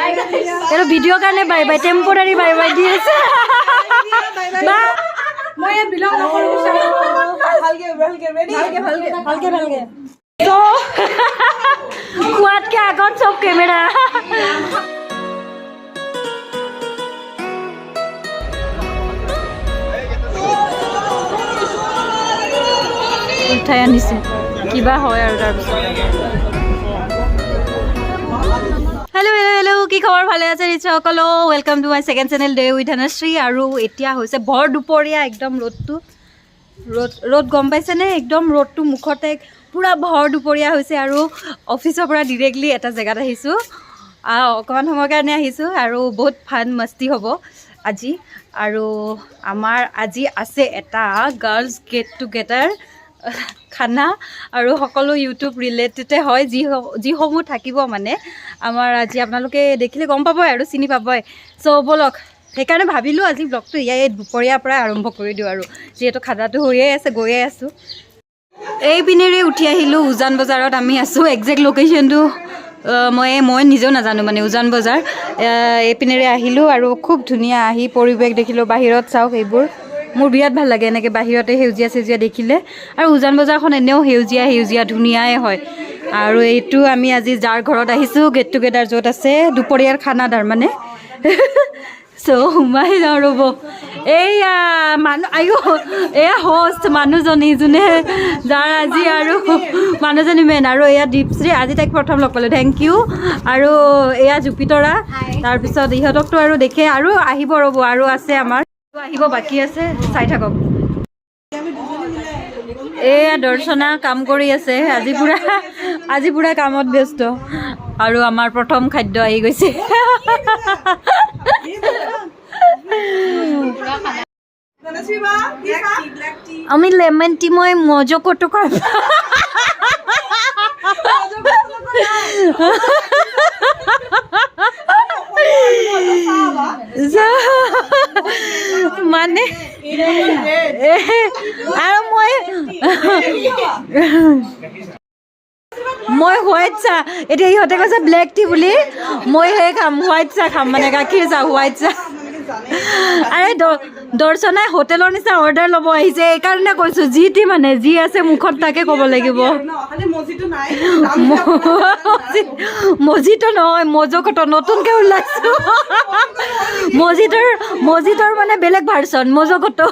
এইটো ভিডিঅ'ৰ কাৰণে bye bye, temporary bye bye দি আছে। মই ইয়াত বিলং নকৰো। ভালকে ভালকে, ৰেডি? ভালকে ভালকে ভালকে ভালকে। তো খোৱাতকে আগত চব কেমেৰা। উঠাই আনিছে, কিবা হয় আৰু তাৰপিছত। হেল্ল' হেল্ল' হেল্ল', কি খবৰ? ভালে আছে নিশ্চয় সকলো। Welcome to my second channel Day with Dhanashree. আৰু এতিয়া হৈছে বৰ দুপৰীয়া, একদম ৰ'দটো, ৰ'দ ৰ'দ গম পাইছেনে? একদম ৰ'দটো মুখতে পূৰা। ভৰ দুপৰীয়া হৈছে আৰু অফিচৰ পৰা ডিৰেক্টলি এটা জেগাত আহিছোঁ, অকণমান সময়ৰ কাৰণে আহিছোঁ আৰু বহুত ফান মস্তি হ'ব আজি। আৰু আমাৰ আজি আছে এটা গাৰ্লছ গেট টুগেডাৰ খানা আৰু সকলো ইউটিউব ৰিলেটেডে হয়, যিসমূহ থাকিব মানে আমাৰ আজি। আপোনালোকে দেখিলে গম পাবই আৰু চিনি পাবই। চ' ব'লক, সেইকাৰণে ভাবিলোঁ আজি ব্লগটো ইয়াৰ এই দুপৰীয়াৰ পৰাই আৰম্ভ কৰি দিওঁ আৰু যিহেতু খানাটো হৈয়ে আছে, গৈয়ে আছোঁ। এই পিনেৰে উঠি আহিলোঁ, উজান বজাৰত আমি আছোঁ। একজেক্ট লোকেশ্যনটো মই নিজেও নাজানো, মানে উজান বজাৰ এইপিনেৰে আহিলোঁ আৰু খুব ধুনীয়া আহি পৰিৱেশ দেখিলোঁ। বাহিৰত চাওক এইবোৰ, মোৰ বিৰাট ভাল লাগে এনেকৈ বাহিৰতে সেউজীয়া সেউজীয়া দেখিলে। আৰু উজান বজাৰখন এনেও সেউজীয়া সেউজীয়া ধুনীয়াই হয়। আৰু এইটো আমি আজি যাৰ ঘৰত আহিছোঁ, গেট টুগেডাৰ য'ত আছে, দুপৰীয়াৰ খানা তাৰমানে। চ' সোমাই যাওঁ ৰ'ব। এইয়া মানুহ, আইঅ, এয়া হোষ্ট মানুহজনী, যোনে যাৰ আজি আৰু মানুহজনী মেইন। আৰু এয়া দীপশ্ৰী, আজি তাইক প্ৰথম লগ পালোঁ, thank U. আৰু এয়া জুপিতৰা। তাৰপিছত ইহঁতকতো আৰু দেখে আৰু আহিব ৰ'ব, আৰু আছে আমাৰ আহিব বাকী আছে, চাই থাকক। এয়া দৰ্শনা কাম কৰি আছে, আজি পুৰা কামত ব্যস্ত। আৰু আমাৰ প্ৰথম খাদ্য আহি গৈছে। আমি লেমন টি, মই মজকটো খাম। মানে আৰু মই হোৱাইট চাহ। এতিয়া ইহঁতে কৈছে ব্লেক টি বুলি, মই সেই খাম, হোৱাইট চাহ খাম, মানে গাখীৰ চাহ, হোৱাইট চাহ। আৰে দৰ্শনাই হোটেলৰ নিচিনা অৰ্ডাৰ ল'ব আহিছে, এইকাৰণে কৈছোঁ যি টি মানে যি আছে মুখত তাকে ক'ব লাগিব। মজিটো নহয়, মজকটো নতুনকৈ ওলাইছোঁ। মজিটোৰ মানে বেলেগ ভাৰ্চন, মজকটো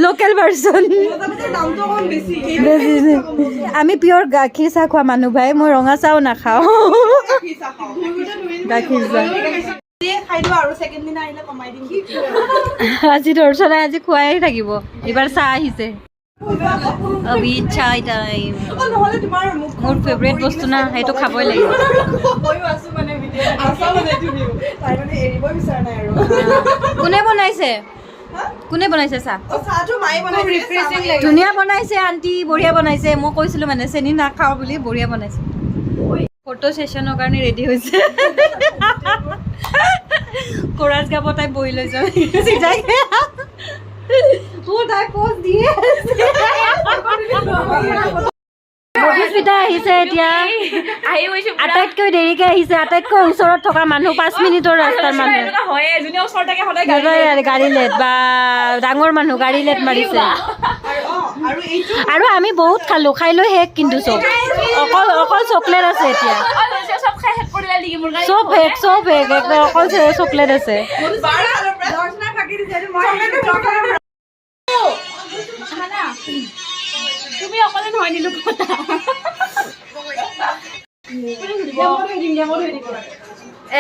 লোকেল ভাৰ্চন। আমি পিয়ৰ গাখীৰ চাহ খোৱা মানুহ ভাই, মই ৰঙা চাহো নাখাওঁ, গাখীৰ চাহ। আজি দৰ্শনাই আজি খুৱাই থাকিব। এইবাৰ চাহ আহিছে, চাই টাইম। মোৰ ফেভৰেট বস্তু না, সেইটো খাবই লাগিব। কোনে বনাইছে? কোনে বনাইছে চাহ? ধুনীয়া বনাইছে আণ্টি, বঢ়িয়া বনাইছে। মই কৈছিলোঁ মানে চেনি নাখাওঁ বুলি, বঢ়িয়া বনাইছে। ফটো ছেশ্যনৰ কাৰণে ৰেডি হৈছে। কোৰাছ গাব তাই বহি লৈ যাম। তাই প'জ দিয়ে। মধুস্মিতা আহিছে এতিয়া, আটাইতকৈ দেৰিকে আহিছে, আটাইতকৈ ওচৰত থকা মানুহ, 5 মিনিটৰ ৰাস্তাৰ মানুহ। গাড়ী লেট বা ডাঙৰ মানুহ, গাড়ী লেট মাৰিছে। আৰু আমি বহুত খালো, খাই লৈ শেষ, কিন্তু চব অকল অকল চকলেট আছে এতিয়া। চব শেষ, চব শেষ, একদম অকল চকলেট আছে। তুমি অকলে নহয় নিলো কথা।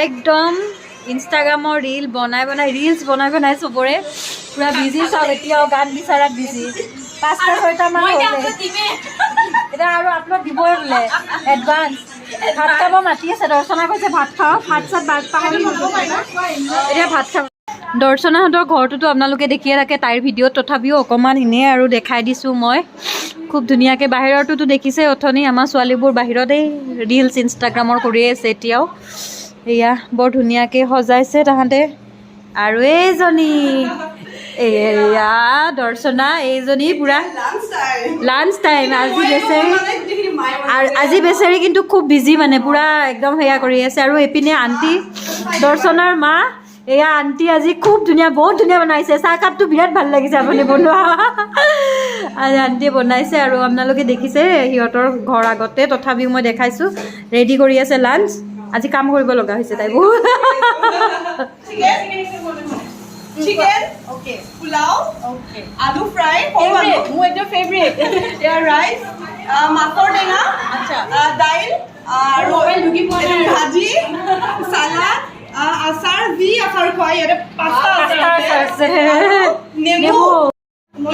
একদম ইনষ্টাগ্ৰামৰ ৰিল বনাই বনাই, ৰিলচ বনাই বনাই চবৰে পুৰা বিজি চব। এতিয়াও গান বিচাৰাত বিজি। 5টা 6টা মান এতিয়া আৰু আপলোড দিবই বোলে এডভান্স। ভাত খাব মাতি আছে, দৰ্শনা কৈছে ভাত খাওঁ, ভাত চাত ভাত পাহৰি এতিয়া ভাত খাব। দৰ্শনাহঁতৰ ঘৰটোতো আপোনালোকে দেখিয়ে থাকে তাইৰ ভিডিঅ'ত, তথাপিও অকণমান এনেই আৰু দেখাই দিছোঁ মই। খুব ধুনীয়াকৈ বাহিৰৰটোতো দেখিছে অথনি, আমাৰ ছোৱালীবোৰ বাহিৰতেই ৰিলচ ইনষ্টাগ্ৰামৰ কৰিয়ে আছে এতিয়াও। এয়া বৰ ধুনীয়াকৈ সজাইছে তাহাঁতে। আৰু এইজনী এয়া দৰ্শনা, এইজনী পুৰা লাঞ্চ টাইম। আজি বেচেৰি আৰু আজি বেচেৰি কিন্তু খুব বিজি, মানে পুৰা একদম সেয়া কৰি আছে। আৰু এইপিনে আণ্টি, দৰ্শনাৰ মা, এয়া আণ্টি আজি খুব ধুনীয়া, বহুত ধুনীয়া বনাইছে। চাহকাপটো বিৰাট ভাল লাগিছে আপুনি বনোৱা। আজি আণ্টিয়ে বনাইছে আৰু আপোনালোকে দেখিছে সিহঁতৰ ঘৰ আগতে, তথাপিও মই দেখাইছোঁ। ৰেডি কৰি আছে লাঞ্চ। আজি কাম কৰিব লগা হৈছে তাই বহুত। চিকেন, অ'কে, পোলাও, অ'কে, আলু ফ্ৰাই, সৰু আলু, মোৰ একদম ফেভৰেট। ইয়াৰ ৰাইচ, মাছৰ টেঙা, আচ্ছা, দাইল আৰু মোবাইল ঢুকি পোৱা নাই আৰু। ভাজি, চালাড, আচাৰ, যি আচাৰ খোৱা, ইয়াতে পাঁচটা পাঁচটা আচাৰ আছে। আৰু নেমু। নেমু।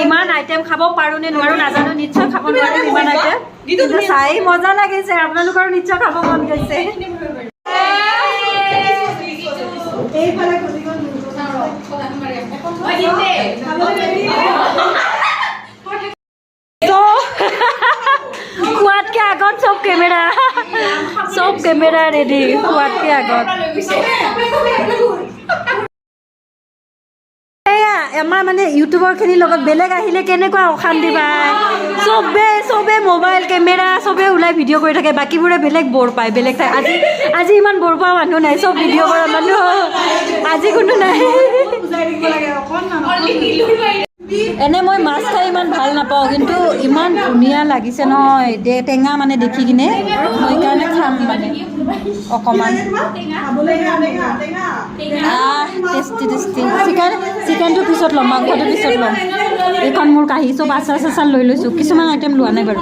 ইমান আইটেম খাব পাৰো নে নোৱাৰো নাজানো, নিশ্চয় খাব তুমি নোৱাৰো তাতে ইমান বহি যোৱা। আইটেম। গীতু, কিন্তু তুমি- চাই মজা লাগিছে, আপোনালোকৰো নিশ্চয় খাব মন গৈছে। এইফালে গুচি গ'ল। মই দিম দেই। তো খোৱাতকে আগত চব কেমেৰা, চব কেমেৰা ৰেডি খোৱাতকে আগত। লৈ গৈছে। এয়া আমাৰ মানে ইউটিউবাৰখিনিৰ লগত বেলেগ আহিলে কেনেকুৱা অশান্তি পায়। চবে চবে মোবাইল কেমেৰা চবে ওলাই ভিডিঅ' কৰি থাকে, বাকীবোৰে বেলেগ ব'ৰ পায়, বেলেগ ঠাই। আজি ইমান ব'ৰ পোৱা মানুহ নাই, চব ভিডিঅ' কৰা মানুহ আজি কোনো নাই। অনলি নীলুৰ বাহিৰে। এনে মই মাছ খাই ইমান ভাল নাপাওঁ, কিন্তু ইমান ধুনীয়া লাগিছে নহয় দে টেঙা, মানে দেখি কিনে মই সেইকাৰণে খাম মানে অকণমান। টেঙা টেঙা। আহ, টেষ্টি টেষ্টি। চিকেনটো পিছত ল'ম, মাংসটো পিছত ল'ম। এইখন মোৰ কাঁহী, চব আচাৰ চাচাৰ লৈ লৈছোঁ, কিছুমান আইটেম লোৱা নাই বাৰু।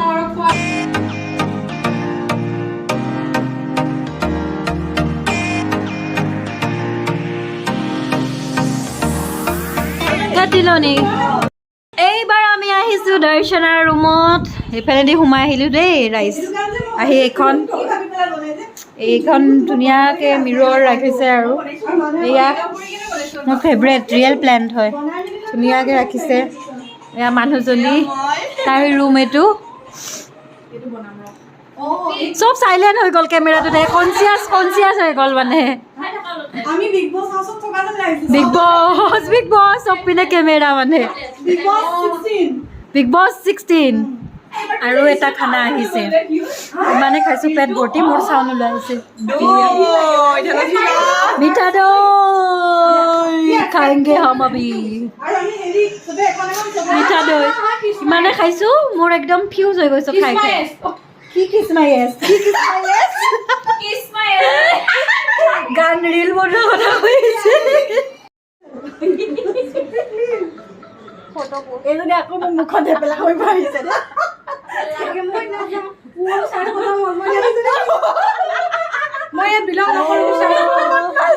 কাটিলনি। এইবাৰ আমি আহিছোঁ দৰ্শনাৰ ৰুমত। সেইফালেদি সোমাই আহিলোঁ দেই ৰাইজ। আহি এইখন ধুনীয়াকৈ মিৰৰ ৰাখিছে আৰু এয়া মোৰ ফেভৰেট ৰিয়েল প্লেণ্ট হয়, ধুনীয়াকৈ ৰাখিছে। এয়া মানুহজনী, তাইৰ ৰুম এইটো। চব চাইলেণ্ট হৈ গ'ল কেমেৰাটোতে, কনচিয়াছ হৈ গ'ল মানে। আমি বিগ বছ হাউচত থকা যেন লাগিছে। বিগ বছ, বিগ বছ, চব পিনে কেমেৰা মানে। বিগ বছ 16। বিগ বছ 16। আৰু এটা খানা আহিছে। ইমানে খাইছোঁ, পেট ভৰ্তি, মোৰ চাউণ্ড ওলাই আহিছে। মিঠা দৈ खाएंगे हम अभी। আৰু আমি হেৰি চবে এখন এখন চবে মিঠা দৈ ইমানে খাইছোঁ, মোৰ একদম ফিউজ হৈ গৈছোঁ খাই খাই। কি কিছমাই এছ, কি কিছমাই এছ? গান ৰিল বনোৱা কথা কৈছে। এইজনী আকৌ মোক মুখত ধেপেলা কৰিব আহিছে দে। মই ইয়াত বিলং নকৰো।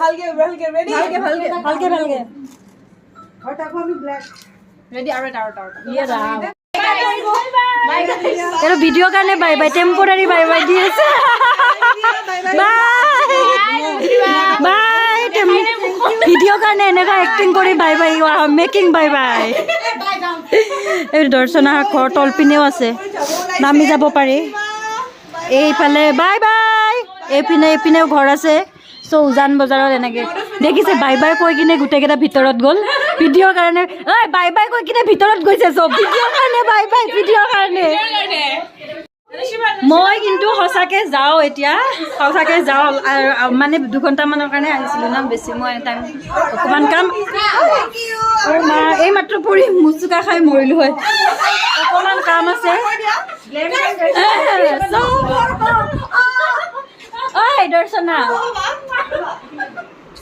ভালকে ভালকে, ৰেডি? ভালকে ভালকে ভালকে ভালকে। আৰু তাকো আমি ব্লেক। ৰেডি, আৰু এটা, আৰু এটা, আৰু এটা। ইয়ে ৰাম, এইটো ভিডিঅ'ৰ কাৰণে bye bye, temporary bye by the আছে। বাই বাই, ভিডিঅ'ৰ কাৰণে এনেকুৱা এক্টিং কৰি bye bye, making bye bye. এই দৰ্শনা ঘৰ তলপিনেও আছে, নামি যাব পাৰি। এইফালে বাই বাই, এইপিনে এইপিনেও ঘৰ আছে। চ' উজান বজাৰত এনেকৈ দেখিছে, বাই বাই কৈ কিনে গোটেইকেইটা ভিতৰত গ'ল ভিডিঅ'ৰ কাৰণে। ঐ, বাই বাই কৈ কিনে ভিতৰত গৈছে চব ভিডিঅ'ৰ কাৰণে, বাই বাই ভিডিঅ'ৰ কাৰণে। মই কিন্তু সঁচাকে যাওঁ এতিয়া, সঁচাকে যাওঁ আৰু মানে 2 ঘণ্টামানৰ কাৰণে আহিছিলোঁ ন, বেছি মই টাইম অকণমান কাম। অ' মা, এই মাত্ৰ পৰি মুচুকা খাই মৰিলোঁ হয়। অকণমান কাম আছে। So, ঐ দৰ্শনা,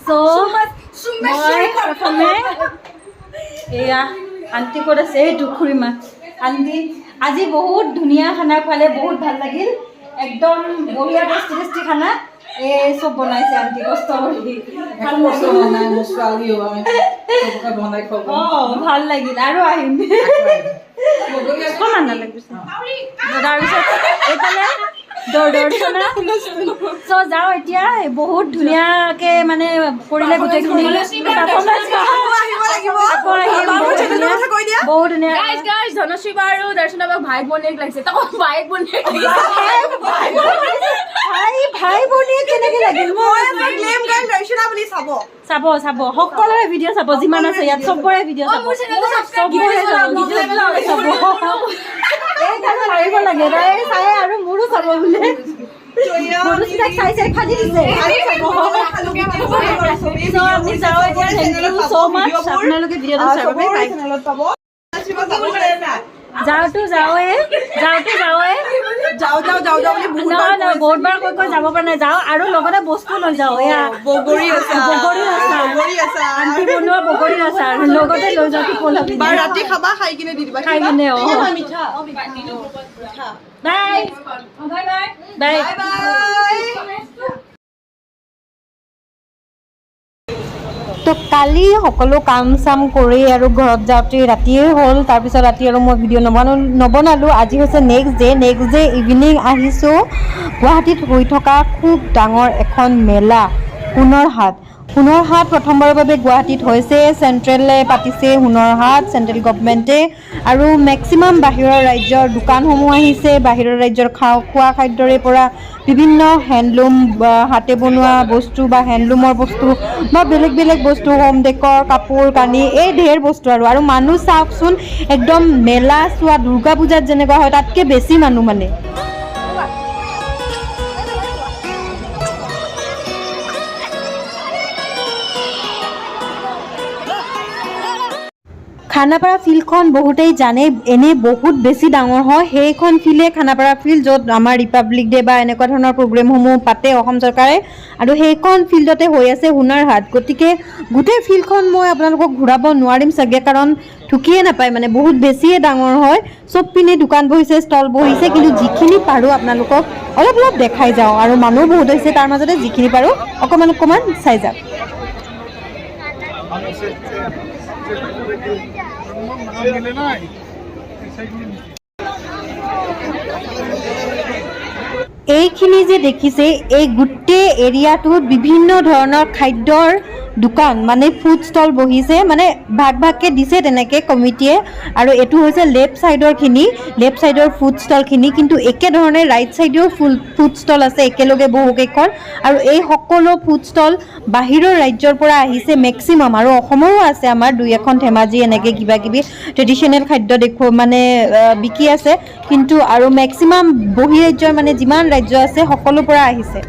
চ' মই প্ৰথমে এয়া আণ্টি ক'ত আছে? এইটো খুৰীমা আণ্টি। আজি বহুত ধুনীয়া খানা খুৱালে, বহুত ভাল লাগিল, একদম বঢ়িয়া টেষ্টি টেষ্টি খানা। এই চব বনাইছে আণ্টি কষ্ট কৰি। একো কষ্ট হোৱা নাই, মোৰ ছোৱালী হয়, চবকে বনাই খুৱাব। অঁ, ভাল লাগিল আৰু আহিম। অকণমান নালাগিছে। তাৰপিছত এইফালে দৰ্শনা। চ' যাওঁ এতিয়া। বহুত ধুনীয়াকে মানে কৰিলে গোটেইখিনি performance। আহিব লাগিব। আকৌ আহিম। মোৰ বহুত চেনেলটোৰ ধুনীয়া। কথা কৈ দিয়া। বহুত ধুনীয়া। গাইজ, গাইজ, ধনশ্ৰী বা আৰু দৰ্শনা বাক ভাই ভনীয়েক লাগিছে। তাকো বায়েক ভনীয়েক লাগিছে। ভাই ভাই ভনীয়ে কেনেকে লাগিল? মই মই এটা গ্লেম গাৰ্ল দৰ্শনা বুলি চাব। চাব, চাব, সকলোৰে ভিডিঅ' চাব। যিমান আছে ইয়াত, চবৰে ভিডিঅ' চাব। মোৰ চেনেলটো ছাবস্ক্ৰাইব চবৰে চাব, চাব। এই তাই মাৰিব লাগে। তাই চাই আৰু মোৰো চাব বোলে। মধুস্মিতাক চাই চাই ফালি দিছে আৰু চাব। So, আমি যাওঁ এতিয়া। Thank you so much আপোনালোকে ভিডিঅ'টো চাব। বাই। চেনেলত পাব। যাওঁতো যাওঁৱে, যাওঁতো যাওঁৱে। যাওঁ যাওঁ যাওঁ যাওঁ বুলি বহুত নহয় নহয়, বহুত বাৰ কৈ কৈ যাব পৰা নাই। যাওঁ আৰু লগতে বস্তু লৈ যাওঁ। এয়া বগৰী আচাৰ। বগৰী আচাৰ। বগৰী আচাৰ। আন্টি বনোৱা বগৰী আচাৰ লগতে লৈ যাওঁ। টোপোলা বা ৰাতি খাবা, খাই কিনে দি দিবা। খাই কিনে, অ। মিঠা। বাই bye bye. By. Bye bye. তো কালি সকলো কাম চাম কৰি আৰু ঘৰত যাওঁতে ৰাতিয়ে হ'ল। তাৰপিছত ৰাতি আৰু মই ভিডিঅ' নবনালোঁ। আজি হৈছে next day. Next day evening আহিছোঁ গুৱাহাটীত হৈ থকা খুব ডাঙৰ এখন মেলা, হুনৰ হাট। হুনৰ হাট প্ৰথমবাৰৰ বাবে গুৱাহাটীত হৈছে। চেণ্ট্ৰেলে পাতিছে হুনৰ হাট, চেণ্ট্ৰেল গভমেণ্টে। আৰু মেক্সিমাম বাহিৰৰ ৰাজ্যৰ দোকানসমূহ আহিছে। বাহিৰৰ ৰাজ্যৰ খোৱা খাদ্যৰে পৰা বিভিন্ন হেণ্ডলুম, হাতে বনোৱা বস্তু বা হেণ্ডলুমৰ বস্তু বা বেলেগ বেলেগ বস্তু, হোম ডেকৰ, কাপোৰ কানি, এই ঢেৰ বস্তু। আৰু মানুহ চাওকচোন, একদম মেলা চোৱা দুৰ্গা পূজাত যেনেকুৱা হয়, তাতকৈ বেছি মানুহ মানে। খানাপাৰা ফিল্ডখন বহুতেই জানে, এনেই বহুত বেছি ডাঙৰ হয়। সেইখন ফিল্ডে খানাপাৰা ফিল্ড, য'ত আমাৰ ৰিপাব্লিক ডে বা এনেকুৱা ধৰণৰ প্ৰগ্ৰেমসমূহ পাতে অসম চৰকাৰে। আৰু সেইখন ফিল্ডতে হৈ আছে হুনাৰ হাট। গতিকে গোটেই ফিল্ডখন মই আপোনালোকক ঘূৰাব নোৱাৰিম চাগে, কাৰণ ঢুকিয়ে নাপায়, মানে বহুত বেছিয়ে ডাঙৰ হয়। চব পিনে দোকান বহিছে, ষ্টল বহিছে। কিন্তু যিখিনি পাৰোঁ আপোনালোকক অলপ অলপ দেখাই যাওঁ। আৰু মানুহ বহুত হৈছে, তাৰ মাজতে যিখিনি পাৰোঁ অকণমান অকণমান চাই যাওঁ। এইখিনি যে দেখিছে, এই গোটেই এৰিয়াটোত বিভিন্ন ধৰণৰ খাদ্যৰ দোকান, মানে ফুড ষ্টল বহিছে, মানে ভাগ ভাগকৈ দিছে তেনেকৈ কমিটিয়ে। আৰু এইটো হৈছে লেফ্ট ছাইডৰখিনি, লেফ্ট ছাইডৰ ফুড ষ্টলখিনি। কিন্তু একেধৰণে ৰাইট ছাইডেও ফুড ষ্টল আছে একেলগে বহুকেইখন। আৰু এই সকলো ফুড ষ্টল বাহিৰৰ ৰাজ্যৰ পৰা আহিছে মেক্সিমাম। আৰু অসমৰো আছে আমাৰ দুই এখন, ধেমাজি, এনেকৈ কিবা কিবি ট্ৰেডিশ্যনেল খাদ্য দেখো মানে বিকি আছে। কিন্তু আৰু মেক্সিমাম বহিৰাজ্যৰ, মানে যিমান ৰাজ্য আছে সকলো পৰা আহিছে।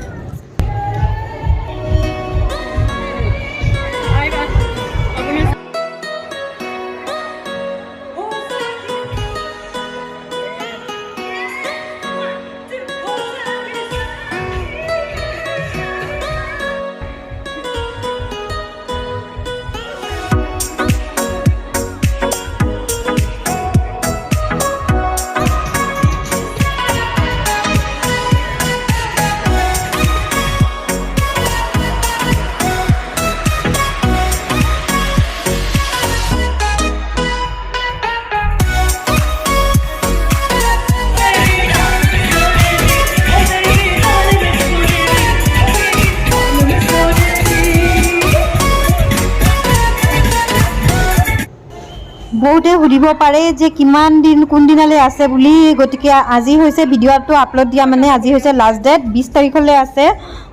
বহুতে সুধিব পাৰে যে কিমান দিন, কোনদিনালৈ আছে বুলি। গতিকে আজি হৈছে ভিডিঅ'টো আপলোড দিয়া, মানে আজি হৈছে লাষ্ট ডেট। 20 তাৰিখলৈ আছে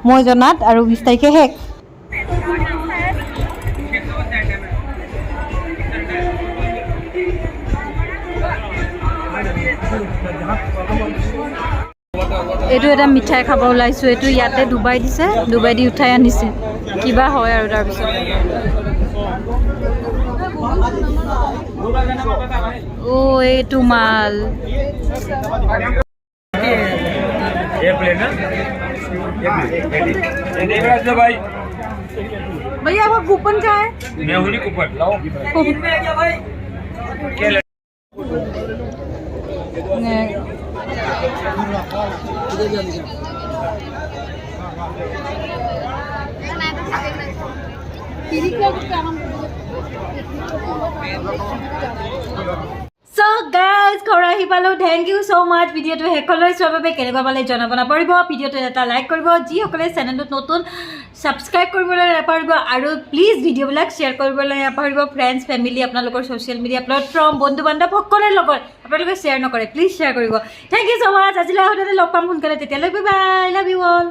মই জনাত, আৰু 20 তাৰিখে শেষ। এইটো এটা মিঠাই খাব ওলাইছোঁ। এইটো ইয়াতে ডুবাই দিছে, ডুবাই দি উঠাই আনিছে, কিবা হয়। আৰু তাৰপিছত অ' এইটো মাল। एयरप्लेन ना एयरप्लेन भाई। भैया, आपका कूपन क्या है? मैं हूँ नहीं, कूपन लाओ क्या? চ' গাইজ, ঘৰ আহি আহি পালোঁ। Thank you so মাছ ভিডিঅ'টো শেষলৈ চোৱাৰ বাবে। কেনেকুৱা পালে জনাব নাপাহৰিব। ভিডিঅ'টোত এটা লাইক কৰিব। যিসকলে চেনেলটোত নতুন, ছাবস্ক্ৰাইব কৰিবলৈ নাপাহৰিব আৰু প্লিজ ভিডিঅ'বিলাক শ্বেয়াৰ কৰিবলৈ নাপাহৰিব। ফ্ৰেণ্ডছ, ফেমিলি, আপোনালোকৰ ছ'চিয়েল মিডিয়া প্লেটফৰ্ম, বন্ধু বান্ধৱ সকলোৰে লগত। আপোনালোকে শ্বেয়াৰ নকৰে, প্লিজ শ্বেয়াৰ কৰিব। Thank you so মাছ। আজিলৈ আহোঁতে লগ পাম সোনকালে। তেতিয়ালৈ bye bye, love you all.